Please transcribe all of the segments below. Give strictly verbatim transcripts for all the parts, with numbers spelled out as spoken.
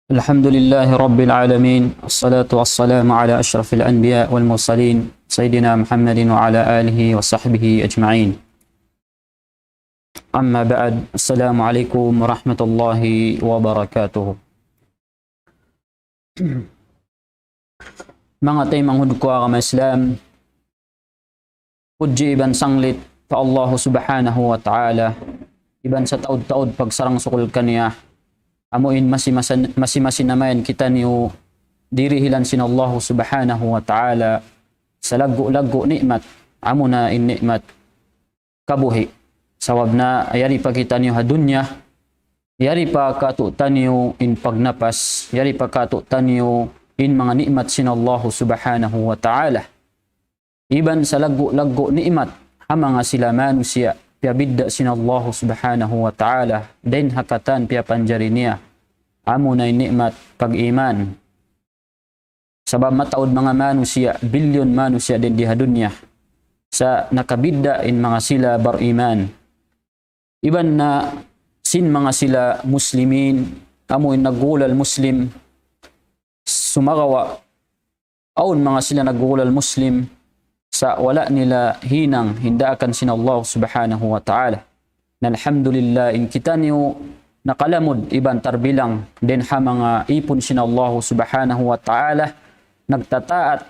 الحمد لله رب العالمين، والصلاة والسلام على أشرف الأنبياء والمرسلين، سيدنا محمد وعلى آله وصحبه أجمعين. أما بعد، السلام عليكم ورحمة الله وبركاته. Manga taymanghud ku ha agama Islam, pudji iban sanglit pa Allahu Subhanahu wa Ta'ala, iban sataud-taud pagsarang-sukul kaniya, amu in masi-masi, masi-masi na mayan kitaniyu dirihilan sin Allahu Subhanahu wa Ta'ala salaggu'-laggu' ni'mat, amuna in ni'mat kabuhi'. Sabab na yari pa kitaniyu ha dunya, yari pa katu'taniyu in pagnapas, yari pa katu'taniyu in manga ni'mat sin Allahu Subhanahu wa Ta'ala. Iban salaggu'-laggu' ni'mat ha manga sila manusiya', piyabidda' sin Allahu Subhanahu wa Ta'ala dayn ha katan piyapanjari niya, amuna in ni'mat pag-iman. Sabab mataud manga manusiya', bilyon manusiya' dayn di ha dunya, sa' nakabidda' in manga sila bariman. Iban na sin manga sila muslimin, amu in naggulal Muslim, sumagawa' awn manga sila naggulal Muslim, sa' wala' nila hinang in daakan sin Allah Subhanahu wa Ta'ala. Na alhamdulillah, in kitaniyu nakalamud iban tarbilang dayn ha manga ipun sin Allah Subhanahu wa Ta'ala, nagtataat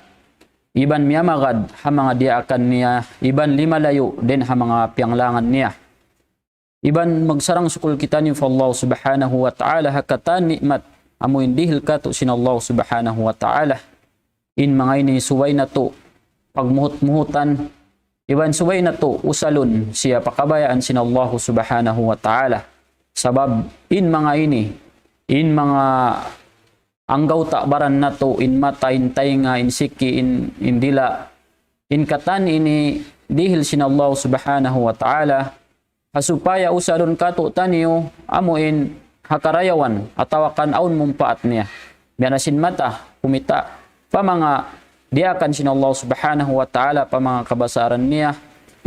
iban miyamagad ha manga diyaakan niya, iban limalayu' dayn ha manga piyanglangan niya. Iban magsarang-sukul kitaniyu pa Allah Subhanahu wa Ta'ala ha katan ni'mat amu in dihil katu' sin Allah Subhanahu wa Ta'ala. In manga ini subay natu' pagmuhut-muhutan, iban subay natu' usalun siya pa kabayaan sin Allah Subhanahu wa Ta'ala. Sabab in manga ini, in manga anggawta' baran natu', in mata, in taynga, in siki, in, in dila', in katan ini dihil sin Allah Subhanahu wa Ta'ala, ha supaya usalun katu'taniyu amu in ha karayawan atawa kan awn mumpaat niya. Biya' na sin mata, kumita' pa manga diyaakan sin Allah Subhanahu wa Ta'ala, pa manga kabasaran niya,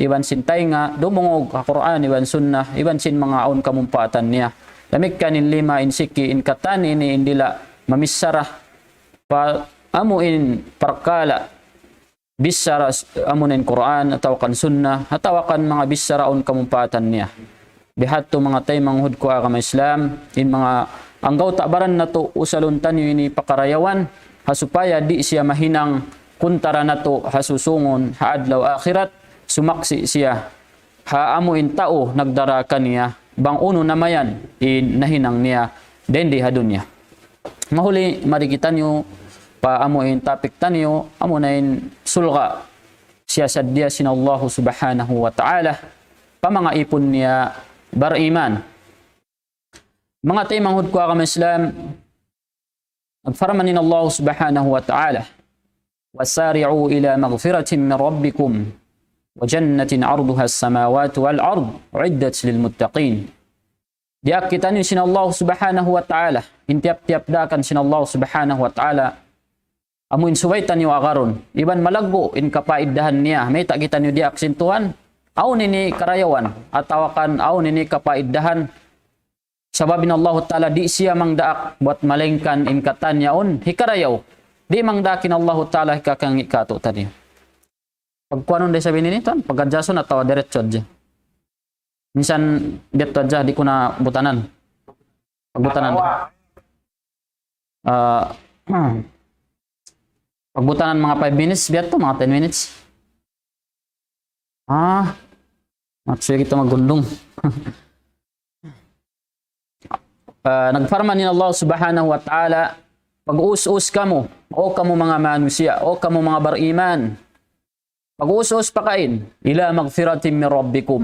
iban sin taynga, dumungug ha Qur'an iban Sunnah, iban sin manga awn kamumpaatan niya. Damikkiyan in lima, in siki, in katan ini, in dila', mamichara pa amu in parkala' bichara s-, amuna in Qur'an, atawa kan Sunnah, atawa kan manga bichara awn kamumpaatan niya. Bihadtu manga taymanghud ku ha agama Islam, in manga anggawta' baran natu' usalun taniyu ini pa karayawan, ha supaya di' siya mahinang kuntara natu' ha susungun, ha adlaw akhirat, sumaksi' siya ha amu in tau nagdara kaniya, bang unu na mayan in nahinang niya dayn di ha dunya. Mahuli, mari kitaniyu pa amu in topic taniyu, amuna in surga' siyasaddiya sin Allahu Subhanahu wa Ta'ala pa manga ipun niya bariman. Manga taymanghud ku ha agama Islam, nagparman in Allah Subhanahu wa Ta'ala, وسارعوا إلى مغفرة من ربكم وجنة عرضها السماوات والأرض أعدت للمتقين. Diyaak kitaniyu sin Allah Subhanahu wa Ta'ala, in tiyap-tiyap daakan sin Allah Subhanahu wa Ta'ala, amu in subay taniyu agarun. Iban malaggu' in kapaiddahan niya. Mayta' kitaniyu diyaak sin Tuhan, awn ini karayawan, atawa kan awn ini kapaiddahan. Sabab in Allahu Ta'ala di' siya mangdaak buat malaingkan in katan yaun hikarayaw. Di' mangdaak in Allahu Ta'ala hikakangi' katu'taniyu. Pagkuanun da isab ini, tuwan, pag-adjustan atawa diretso hadja. Minsan, diretso hadja, di' ku na butanan. Pagbutanan. Ah, pagbutanan manga five minutes, biya' tu, manga ten minutes. Ah, maksud kita magundung. Ah, nagparman in Allah Subhanahu wa Ta'ala, "Pag-us-us kamu, o kamu manga manusiya', o kamu manga bariman. Pag-us-us pakain, إلى مغفرة من ربكم."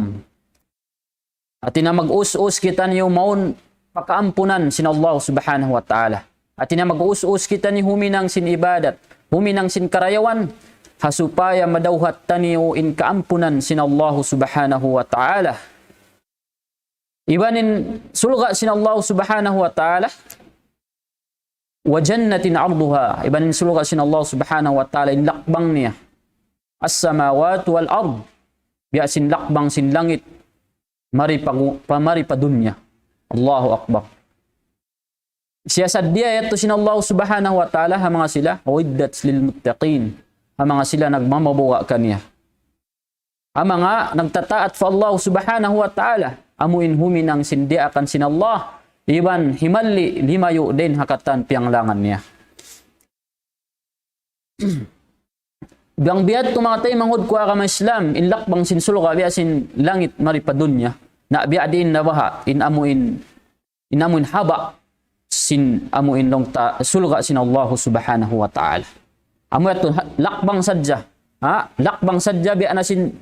Hati niya mag-us-us kitaniyu mawn pakaampunan sin Allah Subhanahu wa Ta'ala. Hati niya mag-us-us kitaniyu huminang sin ibadat, huminang sin karayawan, ha supaya madawhat taniyu in kaampunan sin Allah Subhanahu wa Ta'ala. Iban in surga' sin Allah Subhanahu wa Ta'ala, وجنة عرضها, iban in surga' sin Allah Subhanahu wa Ta'ala, in lakbang niya, السماوات والأرض, biya' sin lakbang sin langit, mari pa gu-, pa, mari pa dunya. Allahu Akbar. Siyasaddiya yadtu sin Allah Subhanahu wa Ta'ala ha manga sila, أعدت للمتقين. Ha manga sila nagmamabuga' kaniya. Ha manga nagtataat pa Allah Subhanahu wa Ta'ala, amu in huminang sin diyaakan sin Allah, iban himalli' limayu' dayn ha katan piyanglangan niya. Bang biya' yadtu manga taymanghud ku agama Islam, in lakbang sin surga' biya' sin langit mari pa dunya, na biya' diin na baha', in amu in, in amu in haba' sin amu in laung ta surga' sin Allah Subhanahu wa Ta'ala. Amu yadtu ha-, lakbang sadja, ha? Lakbang sadja biya' na sin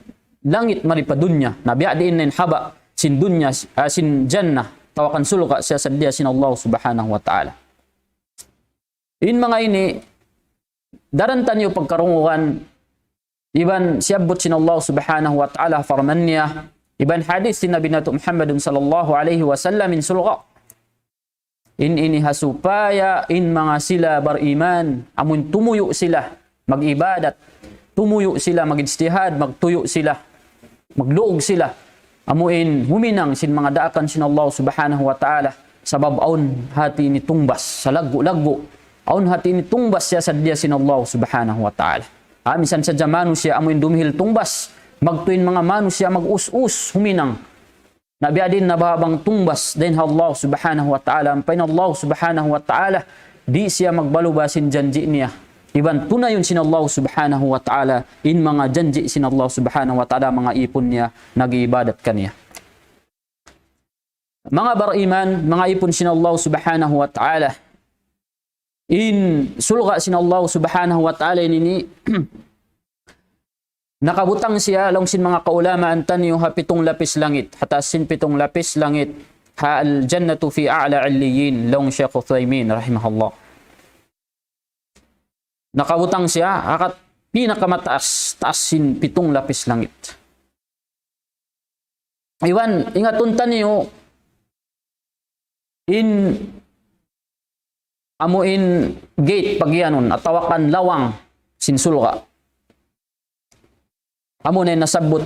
langit mari pa dunya, na biya' diin na in haba' sin dunya, ah, sin jannah, tawakan surga' siyasaddiya sin Allah Subhanahu wa Ta'ala. In manga ini, daran taniyu pagkarungugan, iban siyabbut sin Allah Subhanahu wa Ta'ala parman niya, iban hadith sin Nabi natu' Muhammadun sallallahu alayhi wa sallam in surga'. In ini ha supaya in manga sila bariman, amun tumuyu' sila mag-ibadat, tumuyu' sila mag-ijtihad, magtuyu' sila, magluug sila, amu in huminang sin manga daakan sin Allah Subhanahu wa Ta'ala, sabab awn hati ini tungbas, salaggu'-laggu', awn hati ini tungbas siyasaddiya sin Allah Subhanahu wa Ta'ala. Ah, misan sadja manusiya' amu in dumihil tungbas, magtuy in manga manusiya' mag-us-us, huminang. Na biya' diin na baha' bang tungbas dayn ha Allah Subhanahu wa Ta'ala, ampa in Allah Subhanahu wa Ta'ala, di' siya magbaluba sin janji' niya. Iban tunayun sin Allah Subhanahu wa Ta'ala, in manga janji' sin Allah Subhanahu wa Ta'ala, manga ipun niya, nag-iibadat kaniya. Manga bariman, manga ipun sin Allah Subhanahu wa Ta'ala, in surga' sin Allah Subhanahu wa Ta'ala ini, nakabutang siya, laung sin manga kaulamaan taniyu ha pitung lapis langit, ha taas sin pitung lapis langit, ha الجنة في أعلى عليين, laung Shaykh Uthaymin rahimahullah. Nakabutang siya ha kat-, pinakamataas, taas sin pitung lapis langit. Iban, ingatun taniyu, in amu in gate pagiyanun, atawa kan lawang sin surga'. Amu na in nasabbut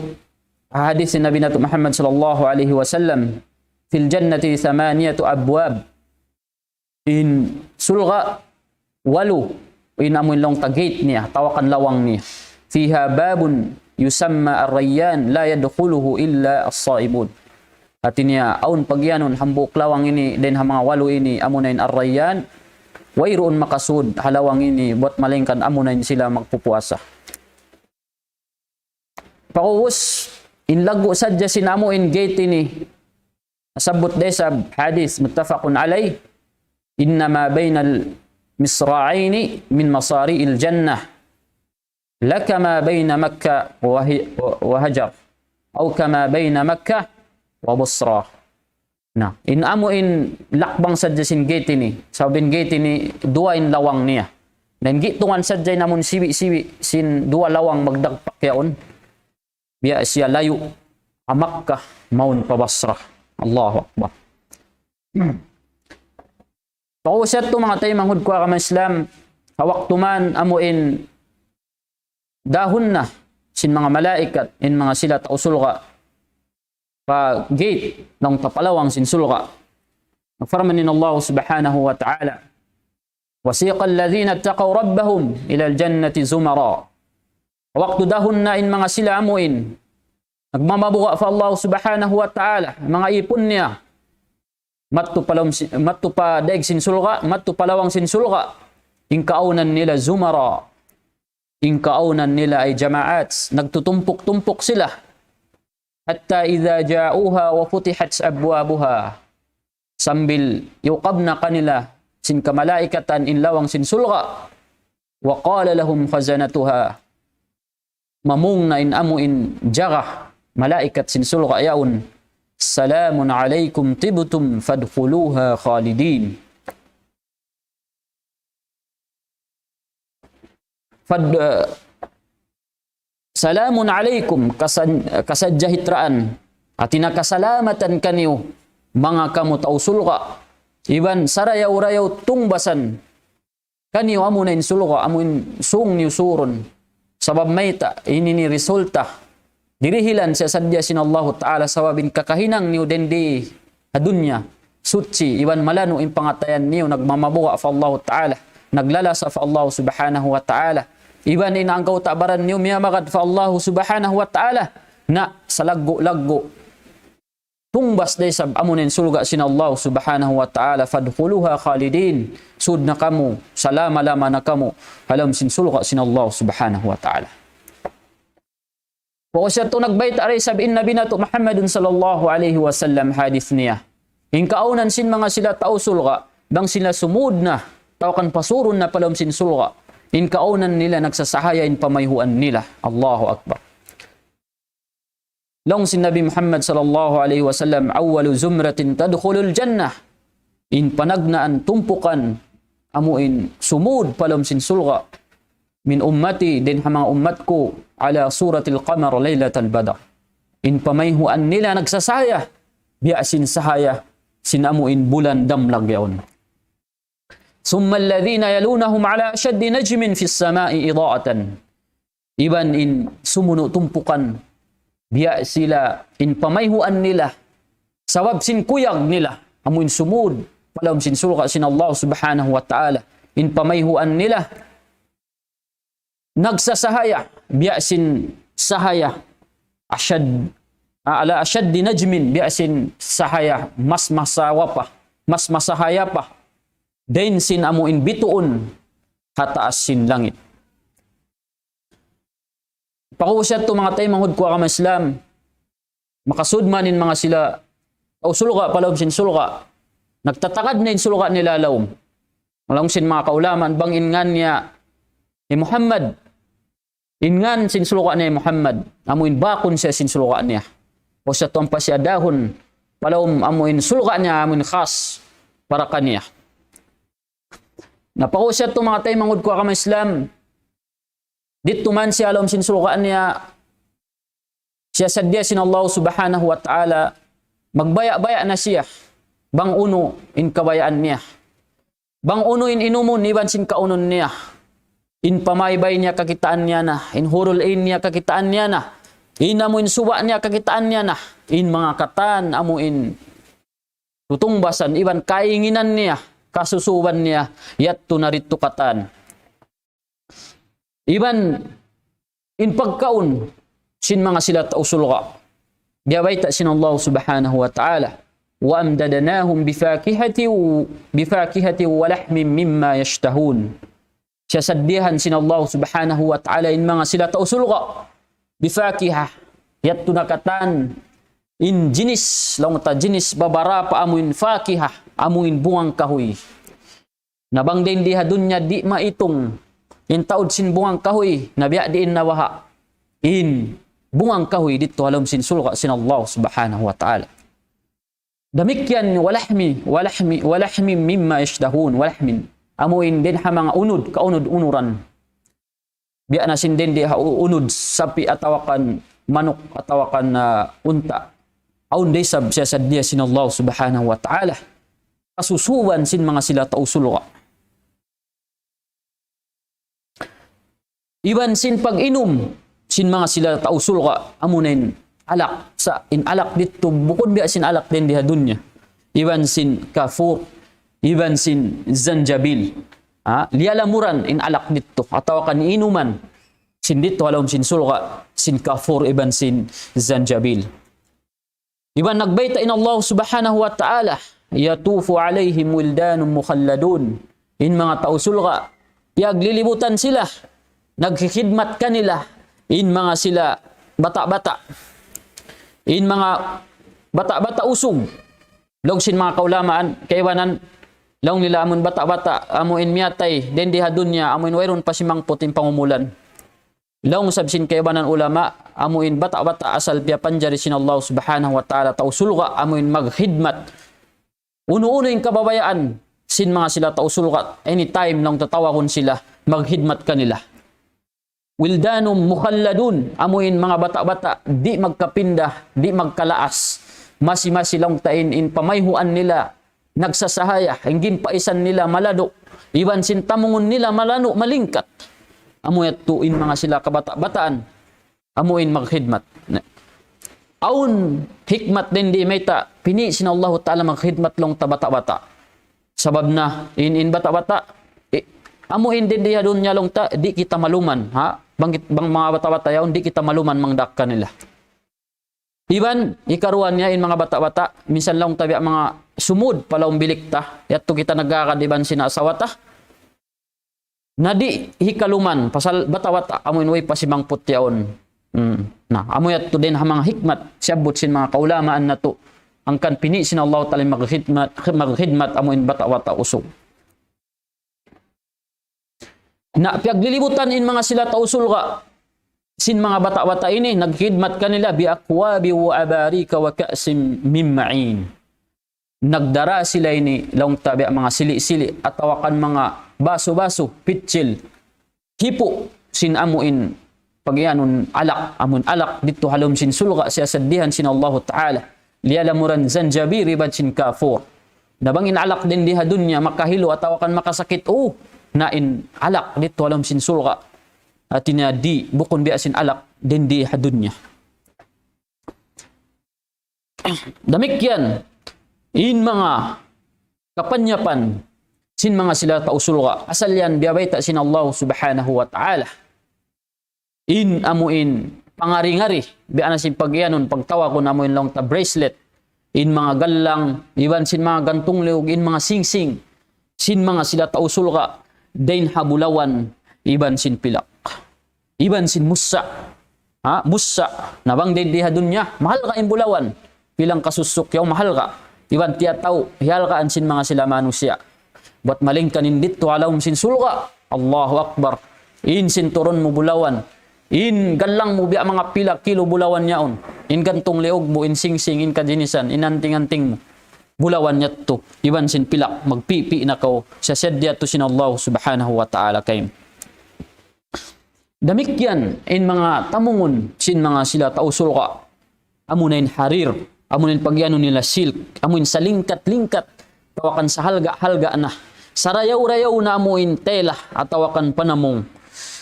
ha hadith sin Nabi natu' Muhammad sallallahu alayhi wa sallam, في الجنة ثمانية أبواب. In surga' walu, in amu in laung ta gate niya, atawa kan lawang niya. فيها باب يسمى الريان لا يدخله إلا الصائمون. Hati niya, awn pagiyanun hambuuk lawang ini, dayn ha manga walu ini, amu na in Ar-Rayyan, wayruun makasud ha lawang ini, buwat malaingkan amu na in sila magpupuasa. Pag'ubus, in laggu' sadja sin amu in gate ini, nasabbut da isab hadith muttafaqun alayh, إنما بين المصراعين من مصاريع الجنة لكما بين مكة وه-، وهجر، أو كما بين مكة وبصرى. Na, in amu in lakbang sadja sin gate ini, sabab in gate ini, duwa in lawang niya. Na in gitungan sadja in amun sibi'-sibi' sin duwa lawang magdagpak yaun. Biya' siya layu' ha Makkah mawn pa Basra. Allahu Akbar. Pag'ubus yadtu manga taymanghud ku agama Islam, ha waktu man amu in dahun na sin manga malaikat, in manga sila tau surga', pa gate, laung ta pa lawang sin surga'. Parman in Allah Subhanahu wa Ta'ala, وسيق الذين اتقوا ربهم إلى الجنة زمرا. Waktu dahun na in manga sila amu in nagmamabuga' pa Allah Subhanahu wa Ta'ala, manga ipun niya, madtu pa lawm si-, madtu pa daig sin surga', madtu pa lawang sin surga', in kaawnan nila zumara, in kaawnan nila ay jamaat, nagtutumpuk-tumpuk sila. حتى إذا جاءوها وفتحت أبوابها. Sambil iyukab na kanila sin kamalaikatan in lawang sin surga'. وقال لهم خزنتها. Mamung na in amu in jaga malaikat sin surga' yaun. سلام عليكم طبتم فادخلوها خالدين. Fad-, eh, salamun alaykum, kasan-, kasajahitraan. Hati niya kasalamatan kaniyu, manga kamu tau surga'. Iban sarayaw-rayaw tungbasan kaniyu amu na in surga', amu in sung niyu surun. Sabab mayta', ini ini resulta. Dirihilan siya sadja sin Allahu Ta'ala sabab in kakahinang niyu dindi ha dunya. suchi, iban malanu' in pangatayan niyu, nagmamabuga' pa Allahu Ta'ala, naglalasa pa Allahu Subhanahu wa Ta'ala. Iban in anggawta' baran niyu miyamagad pa Allahu Subhanahu wa Ta'ala, na salaggu'-laggu' tungbas da isab amu in surga' sin Allahu Subhanahu wa Ta'ala, فادخلوها خالدين. Sud na kamu, salama-lama na kamu, ha lawm sin surga' sin Allahu Subhanahu wa Ta'ala. Pag'ubus yadtu nagbayta' da isab in Nabi natu' Muhammadun sallallahu alayhi wasallam hadith niya. In kaawnan sin manga sila tau surga', bang sila sumud na, atawa kan pasurun na pa lawm sin surga'. In kaawnan nila nagsasahaya in pamayhuan nila. Allahu Akbar. Laung sin Nabi Muhammad sallallahu alayhi wasallam, أول زمرة تدخل الجنة. In panagnaan tumpukan amu in sumud pa lawm sin surga'. من أمتي, dayn ha manga ummat ku, على صورة القمر ليلة البدر. In pamayhuan nila nagsasahaya, biya' sin sahaya sin amu in bulan damlag yaun. ثم الذين يلونهم على أشد نجم في السماء إضاءة. Iban in sumunu' tumpukan, biya' sila in pamayhuan nila, sabab sin kuyag nila, amu in sumud pa lawm sin surga' sin Allah Subhanahu wa Ta'ala. In pamayhuan nila nagsasahaya, biya' sin sahaya, أشد, على أشد نجم, biya' sin sahaya, mas masawa pa, mas masahaya pa dayn sin amu in bituun ha taas sin langit. Pag'ubus yadtu manga taymanghud ku agama Islam, makasud man in manga sila tau surga' pa lawm sin surga'. Nagtatagad na in surga' nila ha lawm. Laung sin manga kaulamaan, bang in ngan niya hi Muhammad, in ngan sin surga' niya hi Muhammad, amu in bakun siya sin surga' niya. Pag'ubus yadtu ampa siya dahun pa lawm amu in surga' niya, amu in khas para kaniya. Na pag'ubus yadtu manga taymanghud ku agama Islam, didtu man siya ha lawm sin surga' niya, siya saddiya sin Allah Subhanahu wa Ta'ala, magbaya'-baya' na siya bang unu in kabayaan niya, bang unu in inumun iban sin kaunun niya. In pamaybay niya kakitaan niya na, in hurul ain niya kakitaan niya na, in amu in suba' niya kakitaan niya na, in manga katan amu in tutungbasan iban kainginan niya, kasusuban niya, yadtu na didtu katan. Iban in pagkaun sin manga sila tau surga'. Biya' bayta' sin Allah Subhanahu wa Ta'ala, وأمددناهم بفاكهة، بفاكهة ولحم مما يشتهون. Siya saddiyahan sin Allah Subhanahu wa Ta'ala in manga sila tau surga'. بفاكهة. Yadtu na katan in jinis, laung ta jinis babarapa amu in fakiha, amu in bungang kahuy. Na bang dayn di ha dunya di' maitung in taud sin bungang kahuy, na biya' diin na baha' in bungang kahuy didtu ha lawm sin surga' sin Allah Subhanahu wa Ta'ala. Damikkiyan ولحم، ولحم، ولحم مما يشتهون، ولحم. Amu in dayn ha manga unud, kaunud-unuran. Biya' na sin dayn di ha u-, unud sapi' atawa kan manuk atawa kan, ah, unta'. Awn da isab siya saddiya sin Allah Subhanahu wa Ta'ala. Kasusuban sin manga sila tau surga'. Iban sin pag-inum sin manga sila tau surga', amu na in alak. Sa' in alak didtu, bukun biya' sin alak dayn di ha dunya. Iban sin kafur, iban sin zanjabil. Ha? Liyalamuran in alak didtu, atawa kan inuman sin didtu ha lawm sin surga', sin kafur iban sin zanjabil. Iban nagbayta' in Allah Subhanahu wa Ta'ala, يطوف عليهم ولدان مخلدون. In manga tau surga', piyaglilibutan sila, nagkhidmat kanila, in manga sila bata'-bata'. In manga bata'-bata' usug. Laung sin manga kaulamaan, kaibanan, laung nila amun bata'-bata', amu in miyatay, dayn di ha dunya, amu in wayruun pa simangput in pangumulan. Laung sab sin kaibanan ulama, amu in bata'-bata' asal piyapanjari sin Allah Subhanahu wa Ta'ala tau surga', amu in magkhidmat. Unu-unu in kabayaan sin manga sila tau surga', anytime laung tatawagun sila, magkhidmat kanila. ولدان مخلدون, amu in manga bata'-bata', di' magkapinda, di' magkalaas. Masi-masi laung ta in, in pamayhuan nila, nagsasahaya, in ginpaisan nila malanu', iban sin tamungun nila malanu', malingkat. Amu yadtu in manga sila kabata'-bataan, amu in magkhidmat. Na. awn hikmat dindi mayta' pini' sin Allahu Ta'ala magkhidmat laung ta bata'-bata'. Sabab na in, in bata'-bata', eh, amu in dindi ha dunya laung ta, di' kita maluman, ha? Bang kit-, bang manga bata'-bata' yaun, di' kita maluman mangdaak kanila. Iban, hikaruwa niya in manga bata'-bata', minsan laung ta biya' manga sumud pa lawm bilik ta, yadtu kita nag-aagad iban sin asawa ta. Na di' hikaluman, pasal bata'-bata', amu in way pa simangput yaun. Hmm. Na, amu yadtu dayn ha manga hikmat, siyabbut sin manga kaulamaan natu', hangkan pini' sin Allahu Ta'ala magkhidmat, magkhidmat amu in bata'-bata' usug. Na, piyaglilibutan in manga sila tau surga', sin manga bata'-bata' ini, nagkhidmat kanila, بأكواب وأباريق وكأس من معين. Nagdara sila ini, laung ta biya' manga sili'-sili', atawa kan manga basu-basu, pitsil, hipu', sin amu in, pagiyanun alak, amu in alak, didtu ha lawm sin surga', siyasaddihan sin Allahu Ta'ala. Liyalamuran zanjabir iban sin kafur. Na bang in alak dindi ha dunya, makahilu atawa kan makasakit, uh, na in alak didtu ha lawm sin surga'. Hati niya di', bukun biya' sin alak dindi ha dunya. Damikkiyan, in manga kapanyapan sin manga sila tau surga', asal yan biyabayta' sin Allah Subhanahu wa Ta'ala. In amu in pangari-ngari, biya' na sin pagiyanun, pagtawagun amu in laung ta bracelet, in manga gallang, iban sin manga gantung liyug, in manga singsing, sin manga sila tau surga', dayn ha bulawan, iban sin pilak. Iban sin mussa'. Ha? Mussa'. Na bang dindi ha dunya, mahalga' in bulawan. Pilang kasussuk yaun mahalga'. Iban tiyatau, hihalgaan sin manga sila manusiya'. Bat malingkan in didtu ha lawm sin surga'. Allahu Akbar. In sinturun mu bulawan. In gallang mu biya' manga pila kilo bulawan yaun. In gantung liyug mu, in singsing, in kajinisan, in anting-anting mu. Bulawan yadtu. Iban sin pilak, magpipi' na kaw. Siyasaddiya yadtu sin Allah Subhanahu wa Ta'ala kaymu. Damikkiyan in manga tamungun sin manga sila tau surga'. Amuna in harir, amuna in pagiyanun nila silk, amu in salingkat-lingkat, atawa kan sahalga'-halga' na. Sarayaw-rayaw na amu in tela, atawa kan panamung.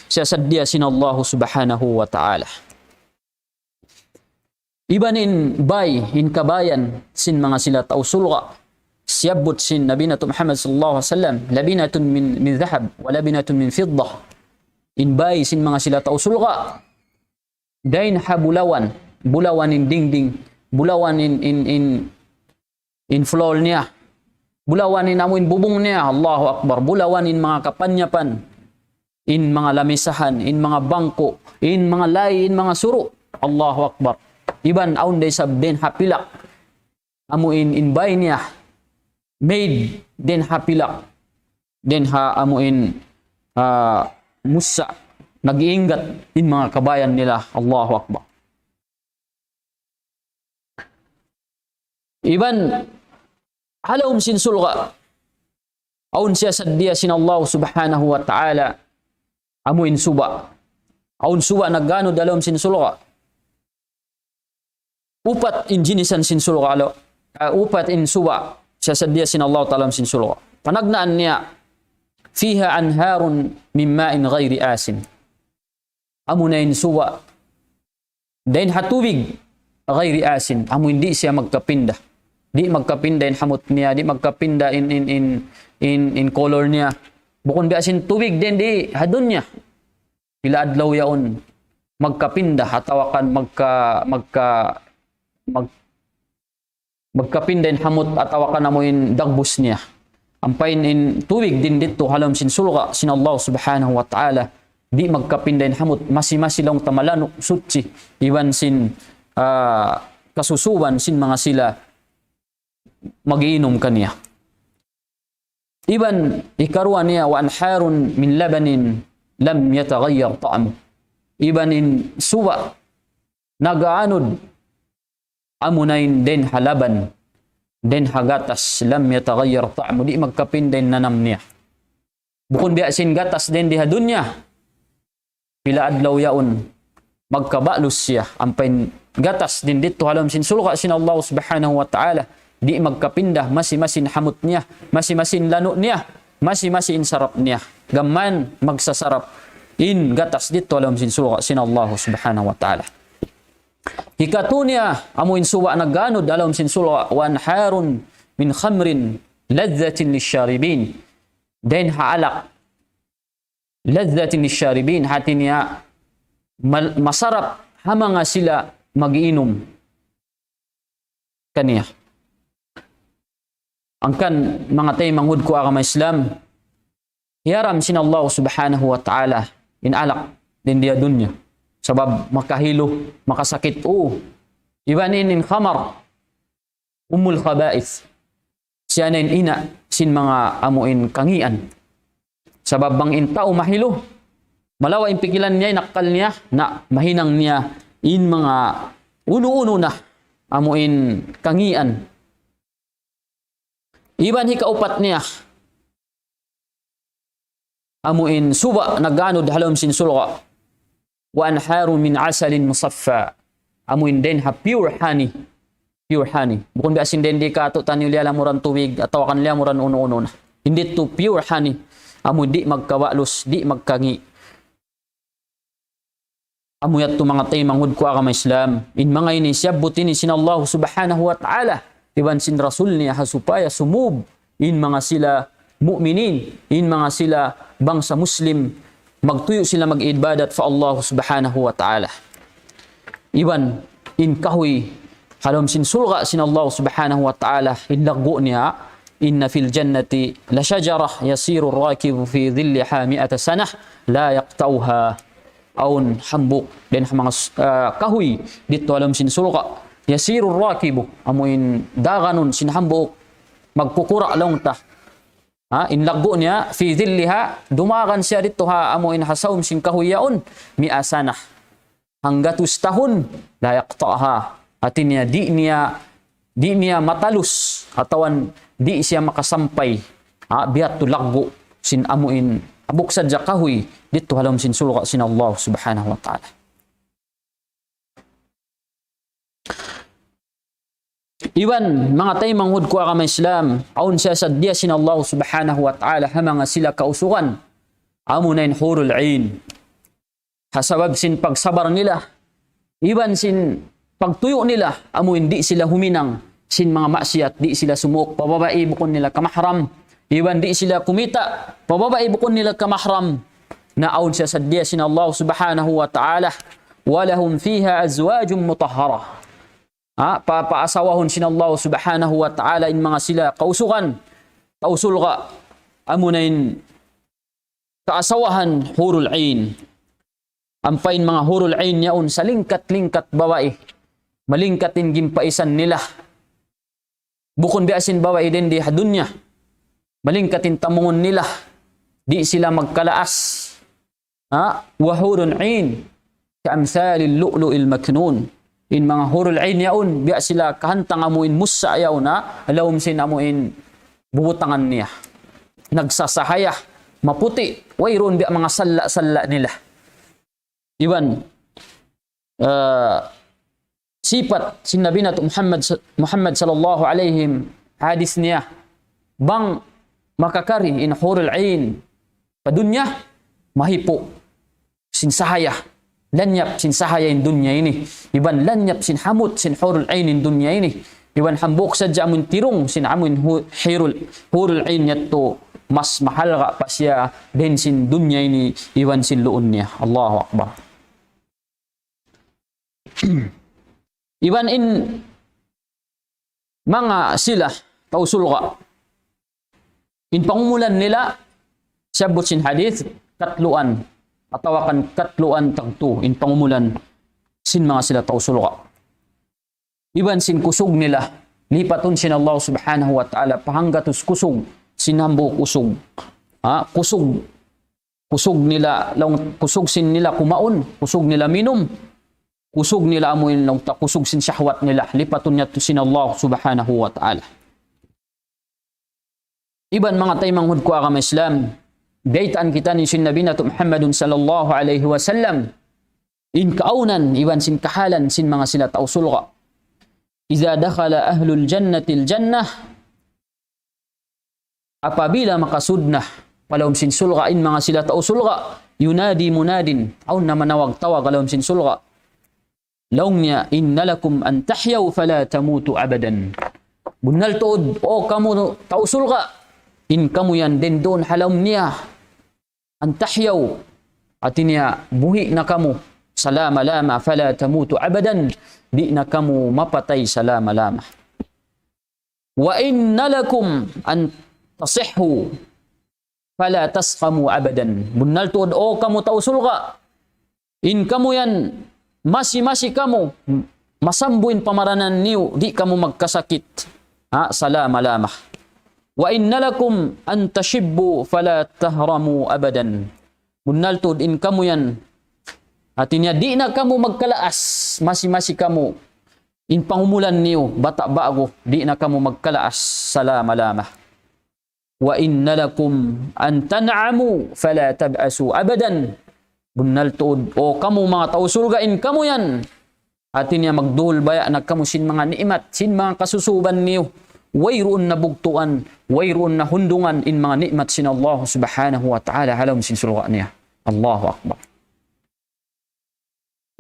Siyasaddiya sin Allah Subhanahu wa Ta'ala. Iban in bay, in kabayan, sin manga sila tau surga'. Siyabbut sin Nabi natu' Muhammad sallallahu alayhi wasallam, لبنة من، من ذهب ولبنة من فضة. In bay, sin manga sila tau surga'. Dayn ha bulawan, bulawan in dingding, bulawan in, in, in, in floor niya. Bulawan in amu in bubung niya, Allahu Akbar. Bulawan in manga kapanyapan, in manga lamisahan, in manga bangku', in manga lay, in manga suru'. Allahu Akbar. Iban awn da isab dayn ha pilak. Amu in, in bay niya, made dayn ha pilak. Dayn ha amu in, ah, mussa', nag-iinggat in manga kabayan nila. Allahu Akbar. Iban ha lawm sin surga', awn siyasaddiya sin Allah Subhanahu wa Ta'ala, amu in suba'. Awn suba' nag-anu ha lawm sin surga'. Upat in jinisan sin surga', ah, upat in suba', siyasaddiya sin Allah Ta'ala sin surga'. Panagnaan niya, فيها أنهار من ماء غير آسن. Amuna in suba', dayn ha tubig, غير آسن, amu in di' siya magkapinda. Di' magkapinda in hamut niya, di' magkapinda in, in, in, in, in color niya. Bukun biya' sin tubig dindi ha dunya. Pila adlaw yaun, magkapinda, atawa kan magka-, magka-, mag-, magkapinda in hamut atawa kan amu in dagbus niya. Ampa in, in tubig dindi ha lawm sin surga', sin Allah Subhanahu wa Ta'ala, di' magkapinda in hamut, masi-masi laung ta malanu', suchi, iban sin, ah, kasusuban sin manga sila mag-iinum kaniya. Iban hikaruwa niya, وأنهار من لبن لم يتغير طعمه. Iban in suba' nag-aanud amuna in dayn ha laban, dayn ha gatas, لم يتغير طعمه, di' magkapinda in nanam niya. Bukun biya' sin gatas dindi ha dunya. Pila adlaw yaun, magkabalus siya, ampa in gatas dindi ha lawm sin surga' sin Allah Subhanahu wa Ta'ala, di' magkapinda, masi-masi in hamut niya, masi-masi in lanu' niya, masi-masi in sarap niya. Gam mayan magsasarap in gatas dindi ha lawm sin surga' sin Allah Subhanahu wa Ta'ala. Hikatu niya, amu in suba' naganud ha lawm sin surga', وأنهار من خمر لذة للشاربين. Dayn ha alak, لذة للشاربين, hati niya mal-, masarap ha manga sila mag-inum kaniya. Hangkan manga taymanghud ku agama Islam, hiyaram sin Allah Subhanahu wa Ta'ala in alak dayn di ha dunya. Sabab makahilu, makasakit, uu. Iban in, in khamar, ummul khaba'ith. Siya na in ina' sin manga amu in kangīan. Sabab bang in tau mahilu, malawa' in pikilan niya, in akkal niya, na mahinang niya in manga unu-unu na amu in kangīan. Iban hikaupat niya, amu in suba' naganud ha lawm sin surga'. وأنهار من عسل مصفى. Amu in dayn ha pure honey. Pure honey. Bukun biya' sin dayn di katu' taniyu liyamuran tubig, atawa kan liyamuran unu-unu na. Hindittu pure honey. Amu di' magkabalus, di' magkangī'. Amu yadtu manga taymanghud ku agama Islam. In manga ini siyabbut ini sin Allah Subhanahu wa Ta'ala. Iban sin Rasul niya ha supaya sumub in manga sila mu'minin, in manga sila bangsa Muslim, magtuyu' sila mag-ibadat pa Allah Subhanahu wa Ta'ala. Iban in kahuy ha lawm sin surga' sin Allah Subhanahu wa Ta'ala, in laggu' niya, إن في الجنة لشجرة يسير الراكب في ظلها مائة سنة لا يقطعها. Awn hambuuk dayn ha manga s-, ah, kahuy didtu ha lawm sin surga'. يسير الراكب, amu in daganun sin hambuuk magkukura' laung ta. Ha, in laggu' niya, في ظلها, dumagan siya didtu ha amu in ha sawm sin kahuy yaun, مائة سنة. Hanggatus tahun, لا يقطعها. Hati niya, di' niya, di' niya matalus, atawa di' siya makasampay. Ha, biya' tu laggu' sin amu in, hambuuk sadja kahuy, didtu ha lawm sin surga' sin Allah Subhanahu wa Ta'ala. Iban, manga taymanghud ku agama Islam, awn siya saddiya sin Allah Subhanahu wa Ta'ala, ha manga sila kausugan, amu na in hurul ain. Ha sabab sin pagsabar nila, iban sin pagtuyu' nila, amu in di' sila huminang sin manga maksiyat, di' sila sumuuk pa babai bukun nila kamahram, iban di' sila kumita' pa babai bukun nila kamahram, na awn siya saddiya sin Allah Subhanahu wa Ta'ala, ولهم فيها أزواج مطهرة. Ha, pa, paasawahun sin Allah Subhanahu wa Ta'ala in manga sila kausugan, tau surga', amu na in kaasawahan hurul ain. Ampa in manga hurul ain yaun salingkat-lingkat babai. Malingkat in gimpaisan nila. Bukun biya' sin babai dayn di ha dunya. Malingkat in tamungun nila. Di' sila magkalaas. Ha? وحور عين كأمثال اللؤلؤ المكنون. In manga hurul ain yaun, biya' sila kahantang amu in mussa yaun, ha? Lawm sin amu in bubutangan niya. Nagsasahaya, maputi', wayruun biya' manga salla'-salla' nila. Iban, ah, sipat sin Nabi natu' Muhammad sa-, Muhammad sallallahu alayhi hadis niya, bang makakari in hurul ain pa dunya, mahipu' sin sahaya, lanyap sin sahaya in dunya ini, iban lanyap sin hamut sin hurul ain in dunya ini, iban hambuuk sadja amun tirung sin amun hu-, hirul, hurul ain yadtu mas mahalga' pa siya dayn sin dunya ini iban sin luun niya. Allahu Akbar. Iban in manga sila tau surga'. In pangumulan nila, siyabbut sin hadith, katluan, atawa kan katluan tagtu, in pangumulan sin manga sila tau surga'. Iban sin kusug nila, lipatun sin Allah Subhanahu wa Ta'ala, pa hanggatus kusug, sin hambuuk kusug. Ha, kusug, kusug nila, laung, kusug sin nila kumaun, kusug nila minum, kusug nila amu in laung ta, kusug sin shahwat nila, lipatun yadtu sin Allah Subhanahu wa Ta'ala. Iban manga taymanghud ku agama Islam, baytaan kitaniyu sin Nabi natu' Muhammadun sallallahu alayhi wasallam, in kaawnan, iban sin kahalan, sin manga sila tau surga'. إذا دخل أهل الجنة الجنة, apabila makasud na pa lawm sin surga' in manga sila tau surga', ينادي مناد, awn na manawag-tawag ha lawm sin surga'. Laung niya, إن لكم أن تحيوا فلا تموتوا أبدا. Bunnal tuud, O kamu tau surga', in kamu yan dindun ha lawm niya. أن تحيوا, hāti niya, buhi' na kamu salama-lama, فلا تموتوا أبدا, di' na kamu mapatay salama-lama. وإن لكم أن تصحوا فلا تسقموا أبدا. Bunnal tuud, O kamu tau surga', in kamu yan masi-masi kamu, masambu in pamaranan niyu, di' kamu magkasakit. Ha, salama-lama. وإن لكم أن تشبوا فلا تهرموا أبدا. Bunnal tuud in kamu yan, hāti niya, di' na kamu magkalaas, masi-masi kamu. In pangumulan niyu, bata' ba'gu, di' na kamu magkalaas salama-lama. وإن لكم أن تنعموا فلا تبأسوا أبدا. Bunnal tuud, O kamu manga tau surga', in kamu yan, hāti niya, magdul baya' na kamu sin manga ni'mat, sin manga kasusuban niyu. Wayruun na bugtuan, wayruun na hundungan in manga ni'mat sin Allah subhanahu wa ta'ala ha lawm sin surga' niya. Allahu Akbar.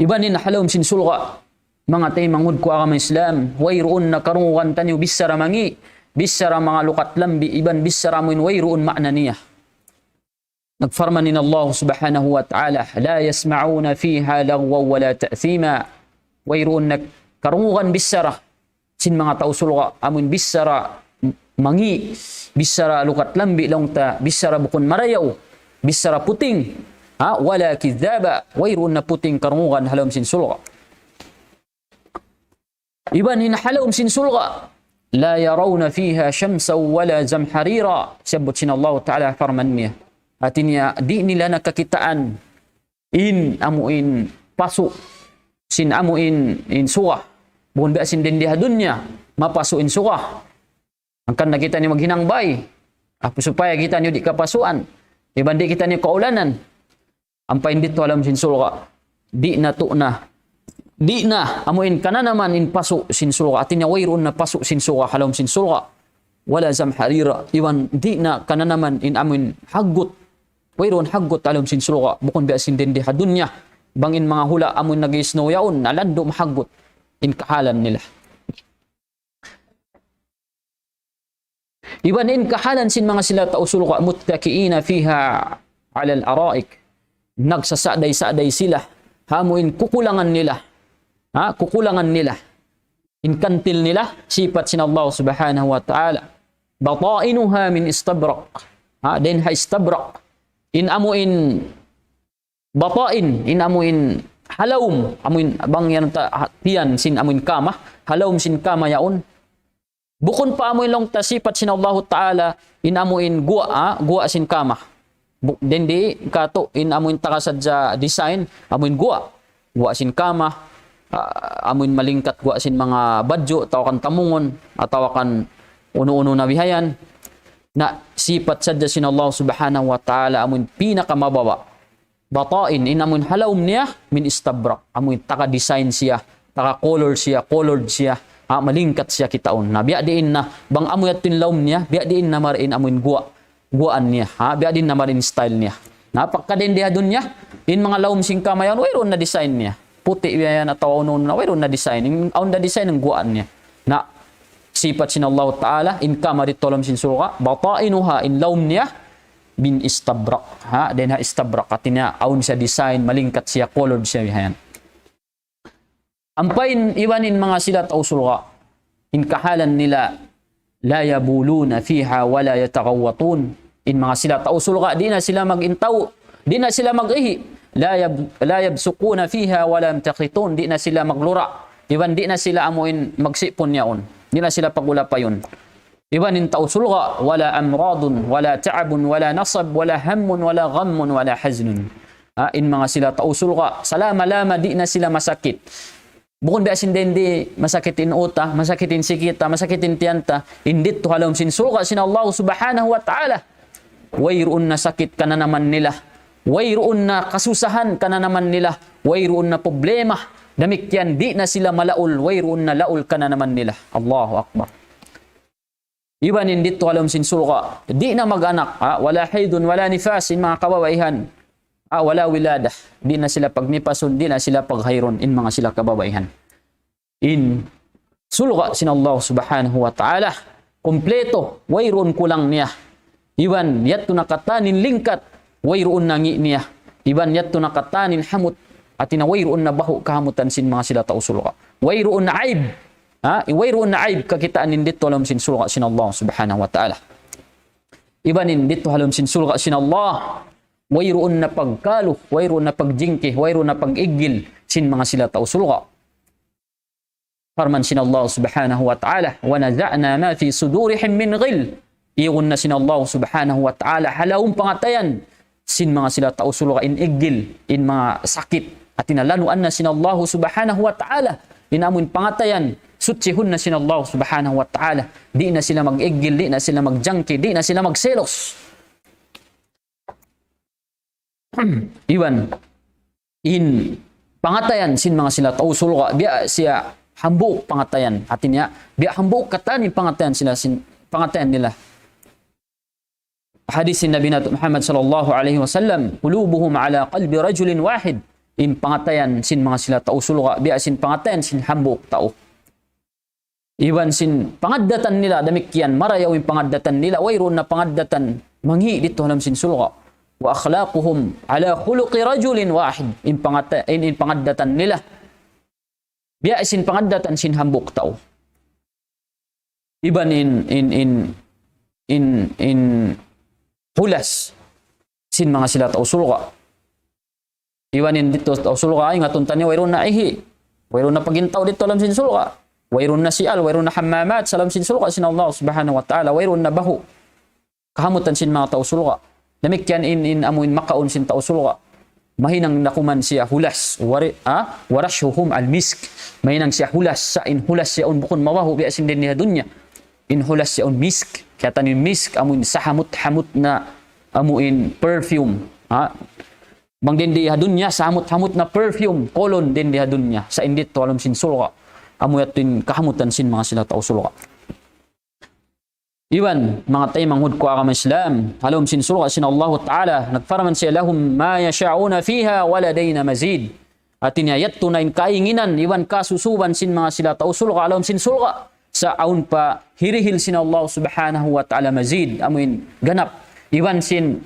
Iban in ha lawm sin surga', manga taymanghud ku agama Islam, wayruun na karungugan taniyu bichara mangi', bichara manga lukat lambi', iban bichara amuin wayruun ma'na niya. Nagparman in Allah subhanahu wa ta'ala, لا يسمعون فيها لغوا ولا تأثيما. Wayruun na karungugan bichara sin manga tau surga', amuin bichara mangi', bichara lukat lambi' laung ta, bichara bukun marayaw, bichara puting, ha, ولا كذابا, wayruun na puting karungugan ha lawm sin surga'. Iban in ha lawm sin surga', لا يرون فيها شمسا ولا زمهريرا. Siyabbut sin Allah ta'ala parman niya, hāti niya, di' nila na kakitaan in amuin pasu', sin amuin in suga. Bukun biya' sin dindi ha dunya, mapasu' in suga. Hangkan na kitaniyu maghinang bay, ah, supaya kitaniyu di' kapasuan, iban di' kitaniyu kaulanan. Ampa in didtu ha lawm sin surga', di' na tuud na, di' na amuin kananaman in pasu' sin surga'. Hāti niya, wayruun na pasu' sin suga ha lawm sin surga'. ولا زمهريرا, iban di' na kananaman in amuin haggut. Wayruun haggut ha lawm sin surga', bukun biya' sin dindi ha dunya. Bang in manga hula' amuin nag-snow yaun, nalandu' mahaggut in kahalan nila. Iban in kahalan sin manga sila tau surga', متكئين فيها على الأرائك. Nagsasa'day-sa'day sila ha amuin kukulangan nila. Ha, kukulangan nila. In kantil nila, sipat sin Allah subhanahu wa ta'ala. بطائنها من استبرق. Ha, dayn ha istabraq. In amuin batain, in amuin ha lawm, amuin bang yan ta, ha, tiyan sin amuin kama, ha lawm sin kama yaun. Bukun pa amuin laung ta sipat sin Allahu Ta'ala, in amuin guwa', ha, guwa' sin kama. Bu-, dayn di katu', in amuin taga sadja design, amuin guwa'. Guwa' sin kama, ah, amuin malingkat guwa' sin manga badju', atawa kan tamungun, atawa kan unu-unu na bihayan. Na sipat sadja sin Allah Subhanahu wa Ta'ala, amuin pinakamababa'. Batain, in amuin ha lawm niya, من استبرق. Amuin taga-design siya, taga-color siya, colored siya, ha, malingkat siya kitaun. Na biya' diin na, bang amu yadtu in lawm niya, biya' diin na mari in amuin guwa', guwaan niya, ha, biya' diin na mari in style niya. Na pagka dayn di ha dunya, in manga lawm sin kama yaun, wayruun na design niya. Puti' biya' yan atawa unu-unu na, wayruun na design. In awn na design in guwaan niya. Na sipat sin Allah Ta'ala, in kama didtu ha lawm sin surga', بطائنها, in lawm niya, من استبرق. Ha, dayn ha istabraq, hati niya, awn siya design, malingkat siya, colored siya, bihayan. Ampa in, iban in manga sila tau surga', in kahalan nila, لا يبولون فيها ولا يتغوطون. In manga sila tau surga', di' na sila mag-intaw, di' na sila mag-ihi'. لا يب-، لا يبصقون فيها ولا يمتخطون. Di' na sila maglura'. Iban di' na sila amuin magsipun yaun. Di' na sila pag-ulapayun. Iban in tau surga', ولا أمراض ولا تعب ولا نصب ولا هم ولا غم ولا حزن. Ha, in manga sila tau surga', salama-lama di' na sila masakit. Bukun biya' sin dayn di, masakit in uta, masakit in siki ta, masakit in tiyan ta, in didtu ha lawm sin surga' sin Allah Subhanahu wa Ta'ala. Wayruun na sakit kananaman nila. Wayruun na kasusahan kananaman nila. Wayruun na problema. Damikkiyan di' na sila malaul, wayruun na laul kananaman nila. Allahu Akbar. Iban in didtu ha lawm sin surga', di' na mag-anak, ha? ولا حيض ولا نفاس, in manga kababaihan. Ah, wala wiladah. Di' na sila pagnipasun, di' na sila paghayun, in manga sila kababaihan. In surga' sin Allah subhanahu wa ta'ala, kumpleto, wayruun kulang niya. Iban yadtu na katan in lingkat, wayruun na ngi' niya. Iban yadtu na katan in hamut, hati niya wayruun na bahu' kahamutan sin manga sila tau surga'. Wayruun na aib. Ha? Wayruun na aib kakitaan in didtu ha lawm sin surga' sin Allah subhanahu wa ta'ala. Iban in didtu ha lawm sin surga' sin Allah, wayruun na pagkalu, wayruun na pagjingki, wayruun na pag-iggil sin manga sila tau surga'. Parman sin Allah subhanahu wa ta'ala, وَنَزَعْنَا مَا فِي صُدُورِهِمْ مِنْ غِلٍّ. Iyuun na sin Allah subhanahu wa ta'ala ha lawm pangatayan sin manga sila tau surga' in iggil, in manga sakit. Hati niya lanuan na sin Allah subhanahu wa ta'ala in amuin pangatayan, suchihun na sin Allah subhanahu wa ta'ala. Di' na sila mag-iggil, di' na sila magjangki, di' na sila magselos. Iban in pangatayan sin manga sila tau surga', biya' siya hambuuk pangatayan. Hati niya, biya' hambuuk katan in pangatayan sila sin, pangatayan nila. Hadis sin Nabi natu' Muhammad sallallahu alayhi wasallam, قُلُوبُهُمْ عَلَى قَلْبِ رَجُلٍ وَاحِدٍ. In pangatayan sin manga sila tau surga', biya' sin pangatayan sin hambuuk tau. Iban sin pangaddatan nila damikkiyan, marayaw in pangaddatan nila, wayruun na pangaddatan mangi' didtu ha lawm sin surga'. وَأَخْلَاقُهُمْ عَلَى خُلُقِ رَجُلٍ وَاحِدٍ. In pangata-, in, in pangaddatan nila, biya' sin pangaddatan sin hambuuk tau. Iban in, in, in, in, in hulas sin manga sila tau surga'. Iban in didtu tau surga', ingatun taniyu, wayruun na ihi'. Wayruun na pagintaw didtu ha lawm sin surga'. Wayruun na siyal, wayruun na hammamat ha lawm sin surga' sin Allah subhanahu wa ta'ala, wayruun na bahu' kahamutan sin manga tau surga'. Damikkiyan in, in amuin makaun sin tau surga'. Mahinang na kuman siya hulas, wari-, ah, وَرِيحُهُمْ الْمِسْكُ. Mahinang siya hulas, sa' in hulas siya yaun bukun mabahu' biya' sin dindi ha dunya. In hulas siya yaun misk, kiyataniyu in misk, amuin sahamut-hamut na, amuin perfume. Ha? Bang dindi ha dunya, sahamut-hamut na perfume, cologne dindi ha dunya. Sa' in didtu ha lawm sin surga', amu yadtu in kahamutan sin manga sila tau surga'. Iban, manga taymanghud ku agama Islam, ha lawm sin surga' sin Allahu Ta'ala, nagparman siya, لَهُمْ مَا يَشَاءُونَ فِيهَا وَلَدَيْنَا مَزِيدٌ. Hati niya, yadtu na in kainginan, iban kasusuban sin manga sila tau surga', ha lawm sin surga'. Sa' awn pa hirihil sin Allah Subhanahu wa Ta'ala mazid, amuin ganap. Iban sin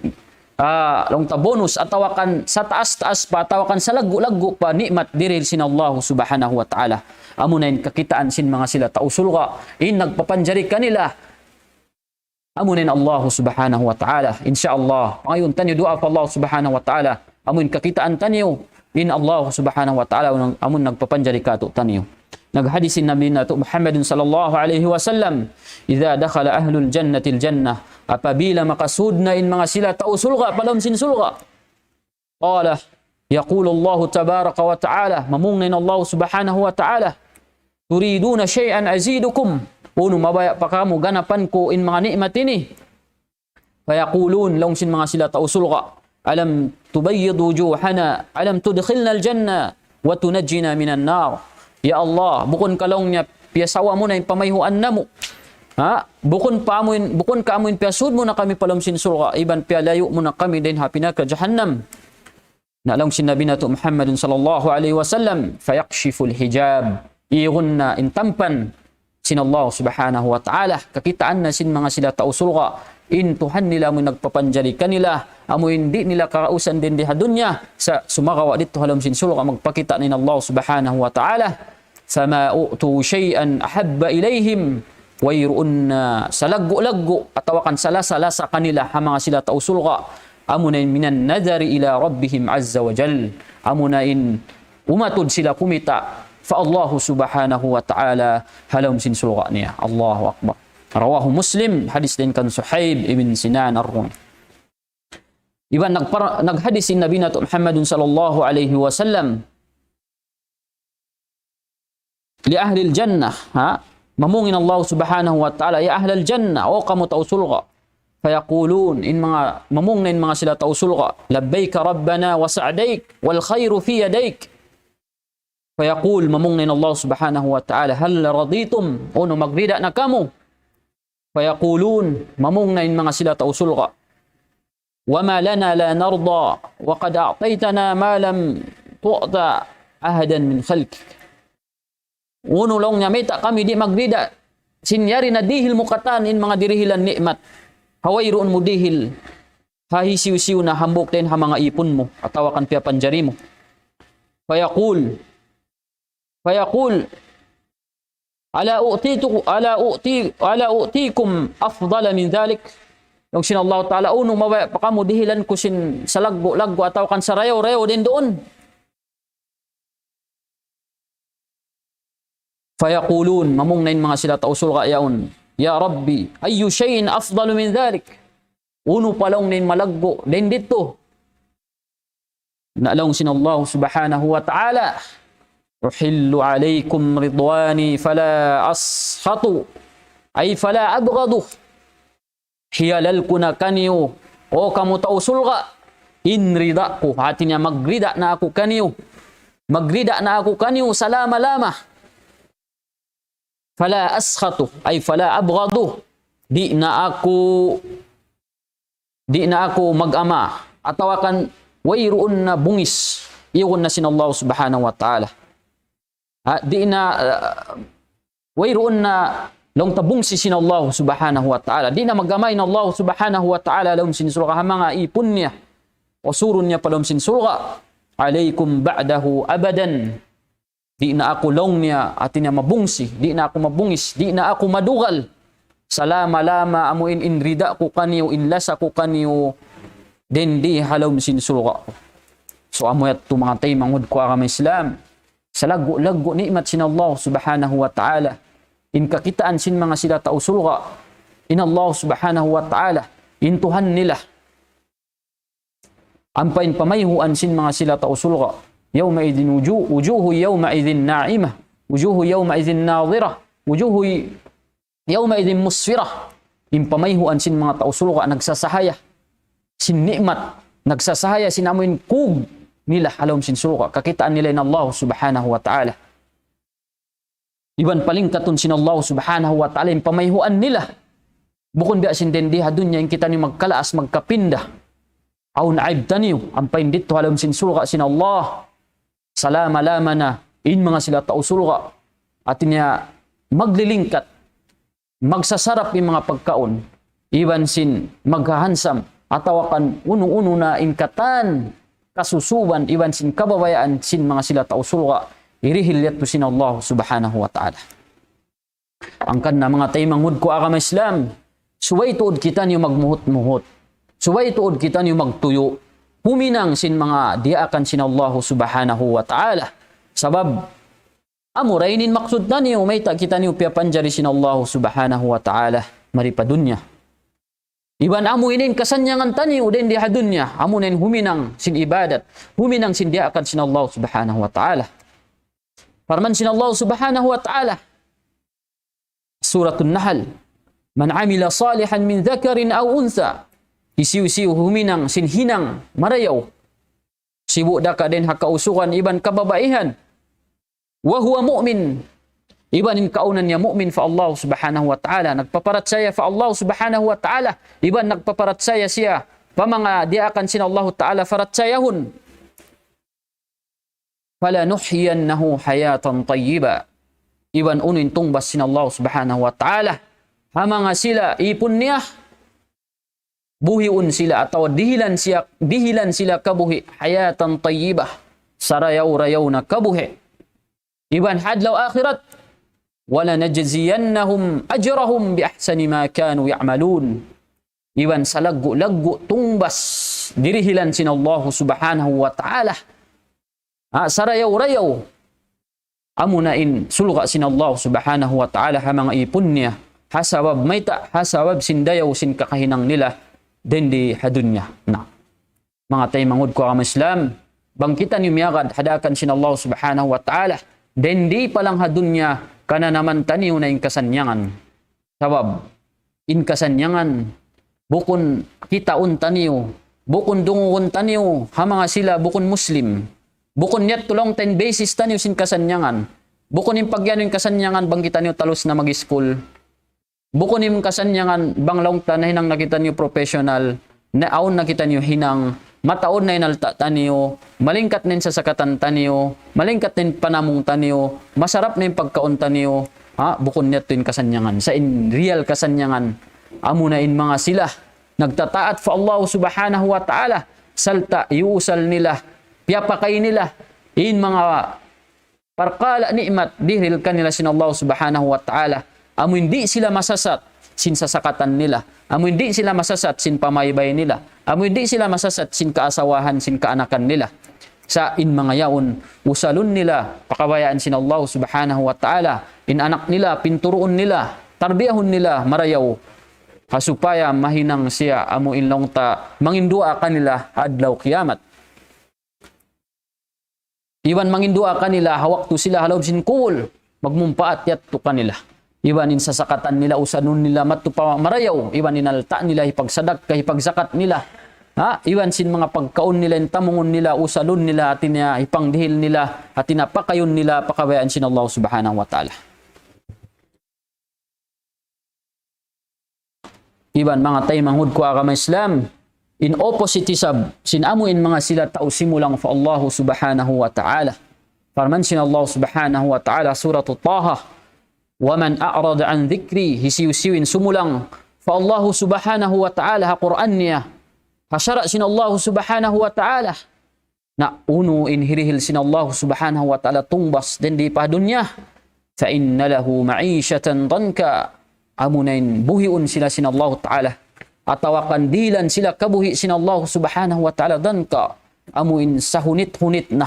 ah, laung ta bonus, atawa kan sataas-taas pa, atawa kan salaggu'-laggu' pa ni'mat dirihil sin Allah Subhanahu wa Ta'ala. Amuna in kakitaan sin manga sila tau surga', in nagpapanjari kanila, amuna in Allah Subhanahu wa Ta'ala. Insya Allah, pangayuun taniyu duwaa pa Allah Subhanahu wa Ta'ala. Amun kakitaan taniyu in Allah Subhanahu wa Ta'ala, amun nagpapanjari kātu'niyu. Naghadis in Nabi natu' Muhammadun sallallahu alayhi wasallam, إذا دخل أهل الجنة الجنة, apabila makasud na in manga sila tau surga' pa lawm sin surga'. قال, يقول الله تبارك وتعالى, mamung na in Allah Subhanahu wa Ta'ala, تريدون شيئا أزيدكم, unu mabaya' pa kamu ganapan ku in manga ni'mat ini? فيقولون, laung sin manga sila tau surga', ألم تبيض وجوهنا، ألم تدخلنا الجنة وتنجنا من النار. Ya Allah, bukun ka laung niya piyasawa mu na in pamayhuan namu'? Ha? Bukun pa amuin, bukun ka amuin piyasud mu na kami pa lawm sin surga', iban piyalayu' mu na kami dayn ha api narka' jahannam. Na laung sin Nabi natu' Muhammadun sallallahu alayhi wasallam, فيكشف الحجاب. Igun na in tampan sin Allah Subhanahu wa Ta'ala, kakitaan na sin manga sila tau surga', in Tuhan nila amuin nagpapanjari kanila, amuin di' nila karausan dayn di ha dunya, sa' sumagawa' didtu ha lawm sin surga', magpakita' na in Allah Subhanahu wa Ta'ala. فما أعطوا شيئا أحب إليهم, wayruun na salaggu'-laggu' atawa kan salasa-lasa kanila ha manga sila tau surga', amuna in من النظر إلى ربهم عز وجل, amuna in umatud sila kumita' pa Allah Subhanahu wa Ta'ala ha lawm sin surga' niya. Allahu Akbar. رواه مسلم, hadis dayn kan Suhaib ibn Sinan Ar-Rumi. Iban nagpar-, naghadis in Nabi natu' Muhammadun sallallahu alayhi wasallam, لأهل الجنة, ha? Mamung in Allah Subhanahu wa Ta'ala, يا أهل الجنة, o kamu tau surga'. فيقولون, in manga, mamung na in manga sila tau surga', لبيك ربنا وسعديك والخير في يديك. فيقول, mamung na in Allah Subhanahu wa Ta'ala, هل رضيتم, unu magrida na kamu? فيقولون, mamung na in manga sila tau surga', وما لنا لا نرضى وقد أعطيتنا ما لم تعط أحدا من خلقك. Unu laung niya, mayta' kami di' magrida sin yari na dihil mu katan in manga dirihilan ni'mat. Ha wayruun mu dihil ha hisiyu-siyu na hambuuk dayn ha manga ipun mu, atawa kan piyapanjari mu. فيقول، فيقول، ألا أعطيتك-، ألا أعطي-، ألا أعطيكم أفضل من ذلك؟ Laung sin Allahu Ta'ala, unu mabaya' pa kamu dihilan ku sin salaggu'-laggu' atawa kan sarayaw-rayaw dayn duun? فيقولون, mamung na in manga sila tau surga' yaun, يا رب، أي شيء أفضل من ذلك؟ Unu pa laung niya in malaggu' dayn didtu? Na laung sin Allah subhanahu wa ta'ala, أحل عليكم رضواني فلا أسخط، أي فلا أبغض. Hihalal ku na kaniyu, o kamu tau surga', in rida ku, hati niya magrida na aku kaniyu. Magrida na aku kaniyu salama-lama. فلا أسخط، أي فلا أبغض. Di' na aku, di' na aku mag-ama, atawa kan wayruun na bungis, iyagun na sin Allah subhanahu wa ta'ala. Ha, di' na, ah, wayruun na laung ta bungsi sin Allah subhanahu wa ta'ala. Di' na mag-ama in Allah subhanahu wa ta'ala ha lawm sin surga' ha manga ipun niya. Usurun niya pa lawm sin surga'. عليكم بعده أبدا. Di' na aku laung niya, hati niya mabungsi, di' na aku mabungis, di' na aku madugal. Salama-lama amu in, in rida ku kaniyu, in lasa ku kaniyu, dayn di ha lawm sin surga'. So amu yadtu manga taymanghud ku agama Islam. Salaggu'-laggu' ni'mat sin Allah subhanahu wa ta'ala. In kakitaan sin manga sila tau surga'. In Allah subhanahu wa ta'ala. In Tuhan nila. Ampa in pamayhuan sin manga sila tau surga'. يومئذ وجو-، وجوه يومئذ ناعمة، وجوه يومئذ ناضرة، وجوه يومئذ مسفرة. In pamayhuan sin manga tau surga' nagsasahaya sin ni'mat, nagsasahaya sin amu in kug nila ha lawm sin surga'. Kakitaan nila in Allah subhanahu wa ta'ala. Iban palingkatun sin Allah subhanahu wa ta'ala in pamayhuan nila. Bukun biya' sin dayn di ha dunya in kitaniyu magkalaas, magkapinda. Awn aib taniyu, ampa in didtu ha lawm sin surga' sin Allah. Salama-lama na in manga sila tau surga'. Hati niya maglilingkat, magsasarap in manga pagkaun, iban sin maghahansam, atawa kan unu-unu na in katan kasusuban, iban sin kababayaan sin manga sila tau surga', hirihil yadtu sin Allah subhanahu wa ta'ala. Hangkan na manga taymanghud ku agama Islam, subay tuud kitaniyu magmuhut-muhut. Subay tuud kitaniyu magtuyu'. Huminang sin manga diyaakan sin Allah subhanahu wa ta'ala. Sabab, amura ini in maksud taniyu, mayta' kitaniyu piyapanjari sin Allah subhanahu wa ta'ala mari pa dunya. Iban amu ini in kasannyangan taniyu dayn di ha dunya, amu na in huminang sin ibadat, huminang sin diyaakan sin Allah subhanahu wa ta'ala. Parman sin Allah subhanahu wa ta'ala, Suratun Nahl, من عمل صالحا من ذكر أو أنثى. Hisiyu-siyu huminang sin hinang marayaw. Sibu' da ka dayn ha kausugan iban kababaihan. وهو مؤمن. Iban in kaawnan niya mu'min pa Allah subhanahu wa ta'ala. Nagpaparachaya pa Allah subhanahu wa ta'ala. Iban nagpaparachaya siya pa manga diyaakan sin Allah ta'ala parachayahun. فلنحيينه حياة طيبة. Iban unu in tungbas sin Allah subhanahu wa ta'ala ha manga sila ipun niya, buhiun sila atawa dihilan siya, dihilan sila kabuhi' حياة طيبة, sarayaw-rayaw na kabuhi'. Iban ha adlaw akhirat, ولنجزينهم بأحسن ما كانوا يعملون. Iban salaggu'-laggu' tungbas dirihilan sin Allah subhanahu wa ta'ala. Ha, sarayaw-rayaw. Amuna in surga' sin Allah subhanahu wa ta'ala ha manga ipun niya. Ha sabab mayta', ha sabab sin dayaw sin kakahinang nila dayn di ha dunya. Na. Manga taymanghud ku agama Islam, bang kitaniyu miyagad ha daakan sin Allah subhanahu wa ta'ala, dayn di pa lang ha dunya, kananaman taniyu na in kasannyangan. Sabab, in kasannyangan, bukun kitaun taniyu, bukun dungugun taniyu, ha manga sila bukun Muslim. Bukun yadtu laung ta in basis taniyu sin kasannyangan. Bukun in pag-anu in kasannyangan bang kitaniyu talus na mag-school. Bukun in kasannyangan bang laung ta nahinang na kitaniyu professional. na awn na kitaniyu hinang, mataud na in alta' taniyu, malingkat na in sasakatan taniyu, malingkat na in panamung taniyu, masarap na in pagkaun taniyu, ha, bukun niya yadtu in kasannyangan. Sa' in real kasannyangan, amuna in manga sila nagtataat pa Allah Subhanahu wa Ta'ala, sarta' iyuusal nila, piyapakay nila, in manga parkala' ni'mat dihil kanila sin Allah Subhanahu wa Ta'ala. Amu in di' sila masasat sin sasakatan nila. Amu in di' sila masasat sin pamaybay nila. Amu in di' sila masasat sin kaasawahan, sin kaanakan nila. Sa' in manga yaun, usalun nila, pakabayaan sin Allah Subhanahu wa Ta'ala. In anak nila, pinturuun nila, tarbiyahun nila, marayaw. Ha supaya mahinang siya, amu in laung ta, mangin duwaa kanila, ha adlaw kiyamat. Iban mangin duwaa kanila, ha waktu sila ha lawm sin kubul, magmumpaat yadtu kanila. Iban in sasakatan nila, usalun nila, madtu pa marayaw, iban in alta' nila, hipagsadakka, hipagzakat nila. Ha? Iban sin manga pagkaun nila, in tamungun nila, usalun nila, hati niya, hipangdihil nila, hati niya, pakayun nila, pakabayaan sin Allah Subhanahu wa Ta'ala. Iban manga taymanghud ku agama Islam, in opposite isab, sin amu in manga sila tau simulang pa Allahu Subhanahu wa Ta'ala. Parman sin Allah Subhanahu wa Ta'ala, Surat Taha, ومن أعرض عن ذكري, hisiyu-siyu in sumulang pa Allahu Subhanahu wa Ta'ala, ha Qur'an niya, ha sara' sin Allahu Subhanahu wa Ta'ala. Na unu in hirihil sin Allah Subhanahu wa Ta'ala tungbas dindi pa dunya. فإن له معيشة ضنكا. Amuna in buhiun sila sin Allah Ta'ala. Atawa kan dihilan sila kabuhi' sin Allah Subhanahu wa Ta'ala ضنكا. Amu in sahunit-hunit na.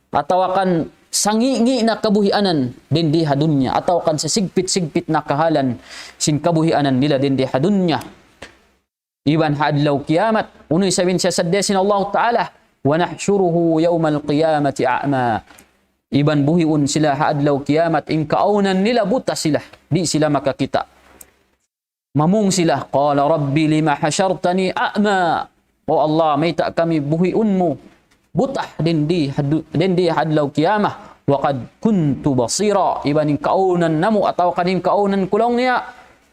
Atawa kan sangi'-ngi' na kabuhianan dindi ha dunya. Atawa kan sasigpit-sigpit na kahalan sin kabuhianan nila dindi ha dunya. Iban ha adlaw kiyamat, unu isab in siyasadja sin Allah Ta'ala, ونحشره يوم القيامة أعمى. Iban buhiun sila ha adlaw kiyamat, in kaawnan nila buta sila, di' sila makakita'. Mamung sila, قال رب لم حشرتني أعمى. O Allah, mayta' kami buhiun mu buta dindi ha du-, dindi ha adlaw kiyamat. وقد كنت بصيرا. Iban in kaawnan namu' atawa kan in kaawnan ku laung niya,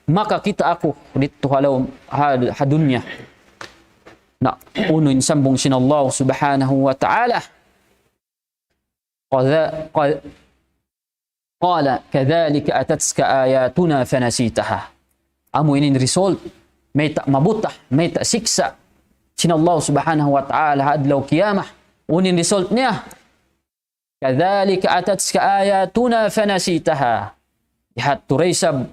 makakita' aku didtu ha lawm ha, ha dunya. Na, unu in sambung sin Allah Subhanahu wa Ta'ala. قذ-، قذ-، قال كذلك أتتك آياتنا فنسيتها. Amu ini in result, mayta' mabuta, mayta' siksa' sin Allah Subhanahu wa Ta'ala ha adlaw kiyamat. Unu in result niya? كذلك أتتك آياتنا فنسيتها. Hāti tuud isab,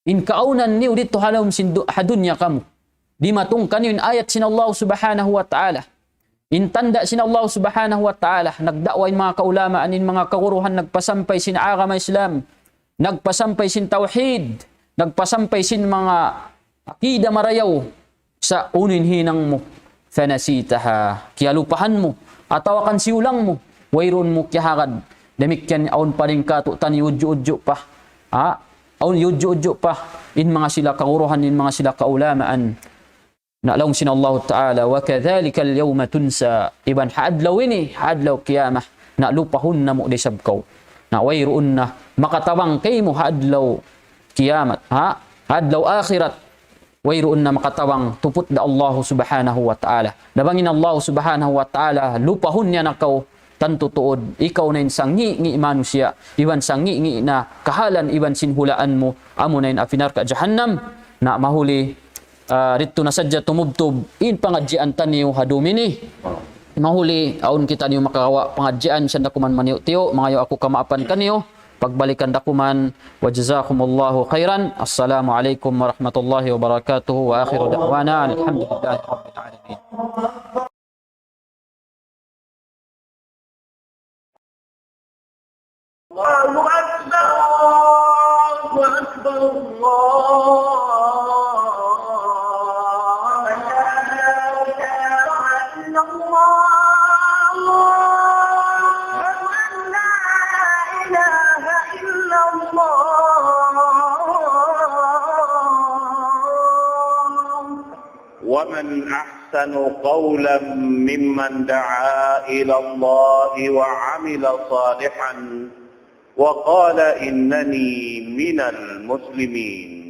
in kaawnan niyu didtu ha lawm sin du-, ha dunya kamu. Dimatung kaniyu in ayat sin Allah Subhanahu wa Ta'ala. In tanda' sin Allah Subhanahu wa Ta'ala, nagda'wa in manga kaulamaan, in manga kaguruhan, nagpasampay sin agama Islam, nagpasampay sin tawhid, nagpasampay sin manga akida marayaw, sa' unu in hinang mu, فنسيتها, kiyalupahan mu, atawa kan siyulang mu, wayruun mu kiyahagad, damikkiyan awn pa dayn kātu'niyu udju'-udju' pa, ha? Awn udju'-udju' pa, in manga sila kaguruhan, in manga sila kaulamaan. Na laung sin Allahu Ta'ala, وكذلك اليوم تنسى. Iban ha adlaw ini, ha adlaw kiyamat, na lupahun namu' da isab kaw. Na wayruun na makatabang kaymu ha adlaw kiyamat, ha? Ha adlaw akhirat, wayruun na makatabang tuput da Allahu Subhanahu wa Ta'ala. Laung in Allahu Subhanahu wa Ta'ala, lupahun niya na kaw, tantu tuud, ikaw na in sangi'-ngi' manusiya', iban sangi'-ngi' na kahalan iban sin hulaan mu, amuna in api narka' jahannam. Na mahuli, ah, didtu na sadja tumubtub in pangadjian taniyu ha dum ini. Mahuli, awn kitaniyu makakawa' pangadjian, misan da kuman maniyu'-tiyu', mangayu' aku kamaapan kaniyu, pagbalikan da kuman, وجزاكم الله خيرا. السلام عليكم ورحمة الله وبركاته، وآخر دعوانا أن الحمد لله رب العالمين. الله أكبر، الله أكبر، الله أكبر. لا إله إلا الله. أشهد أن لا إله إلا الله. ومن أحسن قولا ممن دعا إلى الله وعمل صالحا وقال إنني من المسلمين.